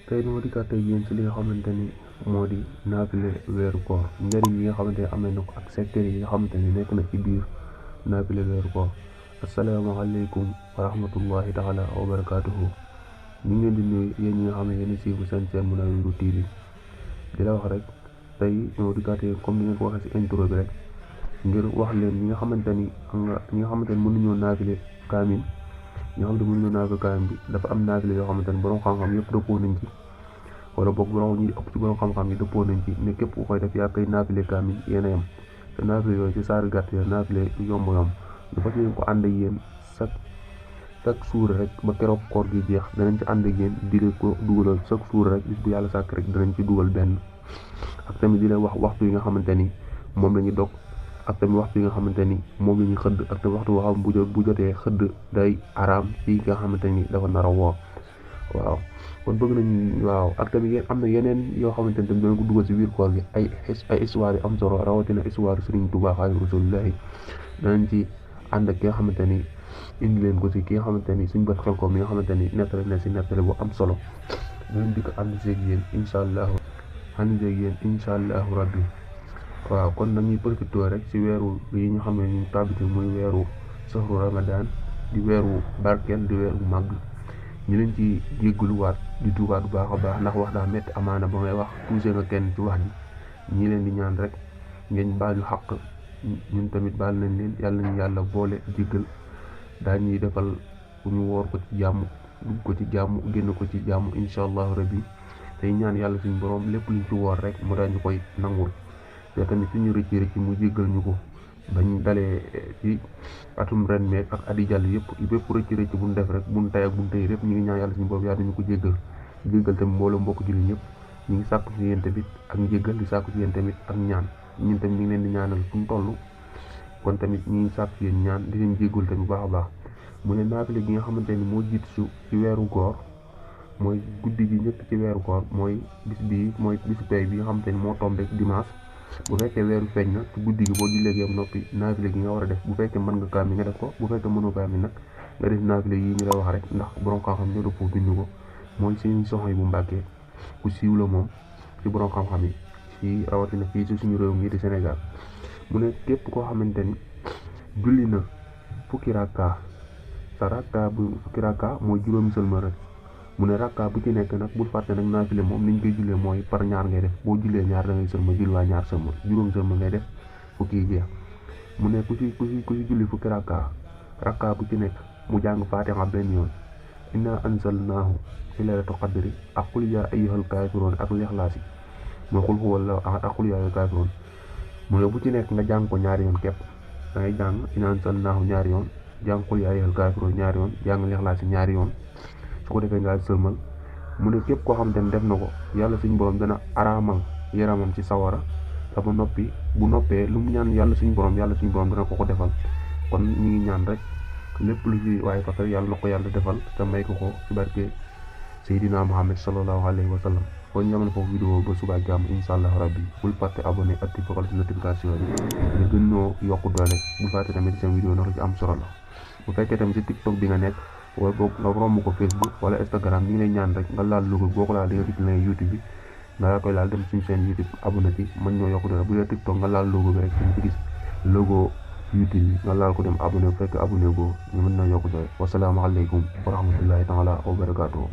tey nu ma dikkaat tey yéen ci li nga xamante ni moo di naafile weeru koor njëriñ yi nga xamante ne amee na ko ak secteur yi nga xamante ni nekk na ci biir naafile weeru koor. asalaamaaleykum wa rahmatullahi taala wa barakaatuhu. ñu ngi leen di nuyu yéen ñi nga xam ne yéen a siifu seen chaîne Munawwirou TV di la wax rek tey ñoo dikkaatee comme ni ngeen ko waxee ci intro bi rek ngir wax leen ñi nga xamante ni mënuñoo naafile kaamil ñi nga xamante ni mënuñoo naafile kaamil bi dafa am naafile yoo xamante ni borom xam-xam yëpp dëppoo nañ ci wala boog borom ñi ëpp ci borom xam-xam yi dëppoo nañ ci ne képp ku koy def yaa koy naafile kaamil yéen a yem te naafile yooyu ci saar gàtt ya naafile yomb lu fas yéen ko ànd ak yéen chaque jour rek ba keroog koor gi jeex danañ ci ànd ak yéen di leen ko dugalal chaque jour rek bis bu yàlla sàkk rek danañ ci dugal benn ak tamit di leen wax waxtu yi nga xamante ni moom la ñuy dog ak tamit waxtu yi nga xamante ni moom la ñuy xëdd ak tamit waxtu waxam bu jotee xëdd day araam ci nga xamante ni dafa nar a woor waaw kon bëgg nañ waaw ak tamit am na yeneen yoo xamante ni tamit danañ ko dugal ci biir koor gi ay histoire yu am solo rawatina histoire Serigne Touba Xaadimu Rasuulillaahi danañ ci ànd ak ki nga xamante ni indi leen ko ci ki nga xamante ni suñ bët xel ko mi nga xamante ni nettali na ci nettali bu am solo dinañ di ko ànd seeg yéen incha allahu rabbi waaw kon nañuy profité rek ci weeru yi ñu xam ne ñu tàbbiti muy weeru sahru ramadan di weeru barkeel di weeru màgg ñu leen ci jéggaluwaat di tuubaat bu baax a baax ndax wax daa métti amaana ba ngay wax tuuse nga kenn ci wax ji ñi leen di ñaan rek ngeen baal ñu xaq ñun tamit baal nañ leen yàlla nañu yàlla boole jéggal daa ñuy defal bu ñu woor ko ci jàmm dugg ko ci jàmm génn ko ci jàmm incha allahu rabbi tey ñaan yàlla suñu borom lépp luñ ci woor rek mu daañu koy nangul te tamit suñu rëcc mu jéggal ñu ko bañ dalee ci atum ren meeg ak adi jàll bépp rëcc bu ñu def rek buñ tay ak buñ tey lépp ñu ngi ñaan yàlla suñu borom yaa dañu ko jéggal tamit mbooloo mbokk jullit ñëpp ñu ngi sàkku ci yéen tamit ak njéggal di sàkku ci yéen tamit ak ñaan ñun tamit ñu ngi leen di ñaanal fu mu toll kon tamit ñu ngi sàkku ci yéen ñaan di leen jéggul tamit bu baax a baax mu ne naafile gi nga xamante ni moo jiitu ci weeru koor mooy guddi gi njëkk ci weeru koor mooy bisu tey bi nga xamante ni moo tombé dimanche bu fekkee weeru feeñ na ci guddi gi boo jullee gi am noppi naafile gi nga war a def bu fekkee mën nga kaamil nga def ko bu fekkee mënoo kaamil nag nga def naafile yi ñu la wax rek ndax borom xam-xam ñoo dëppoo bind ko mooy seen soxna yi bu Mbàkke ku siiw la moom ci borom xam-xam yi ci rawatina fii ci suñu réew mi di Sénégal mu ne képp koo xamante ni julli na fukki rakka sa rakka bu fukki rakka mooy juróomi sëlma rek mu ne rakka bu ci nekk nag bul fàtte nag naafile moom niñ koy jullee mooy par ñaar ngay def boo jullee ñaar da ngay sëlma julli waa ñaar sëlma juróom sëlma ngay def fukki yi jeex mu ne ku ci julli fukki rakka bu ci nekk mu jàng Faatiha benn yoon inna anzalnaahu fi laylatul qadri ak qul yaa ayyuhal kaafiruun ak Ixlaas mooy xul huwallaahu ahad ak qul yaa ayyuhal kaafiruun mu ne bu ci nekk nga jàng ko ñaari yoon képp da ngay jàng inna anzalnaahu ñaari yoon jàng qul yaa ayyuhal kaafiruun ñaari yoon jàng Ixlaas ñaari yoon su ko defee nga sëlmal mu ne képp koo xam te ne def na ko yàlla suñu borom dana araamal yaramam ci sawara te ba noppi bu noppee lu mu ñaan yàlla suñu borom dana ko defal kon ñu ngi ñaan rek lépp lu ci waaye fakk yàlla na ko yàlla defal te may ko ci barke Seydina Muhammad sallallahu alayhi wa sallam kon ñamal foofu vidéo ba suba jàmm incha allah rabbi bul fàtte abonné activé ci notification bi ñu gën ñoo yokku doole bul fàtte tamit seen vidéo ndax lu ci am solo la bu fekkee tamit ci TikTok bi nga nekk wala boog nga romb ko Facebook wala Instagram ñu ngi lay ñaan rek nga laal logo boo ko laal di nga gis lien YouTube bi nga koy laal dem suñu chaîne YouTube abonné ci mën ñoo yokku doole bu dee TikTok nga laal logo bi rek ñu ci gis logo YouTube bi nga laal ko dem abonné bu fekkee abonné boo ñu mën na yokku doole wasalaamaaleykum wa rahmatullahi taala wa barakaatuhu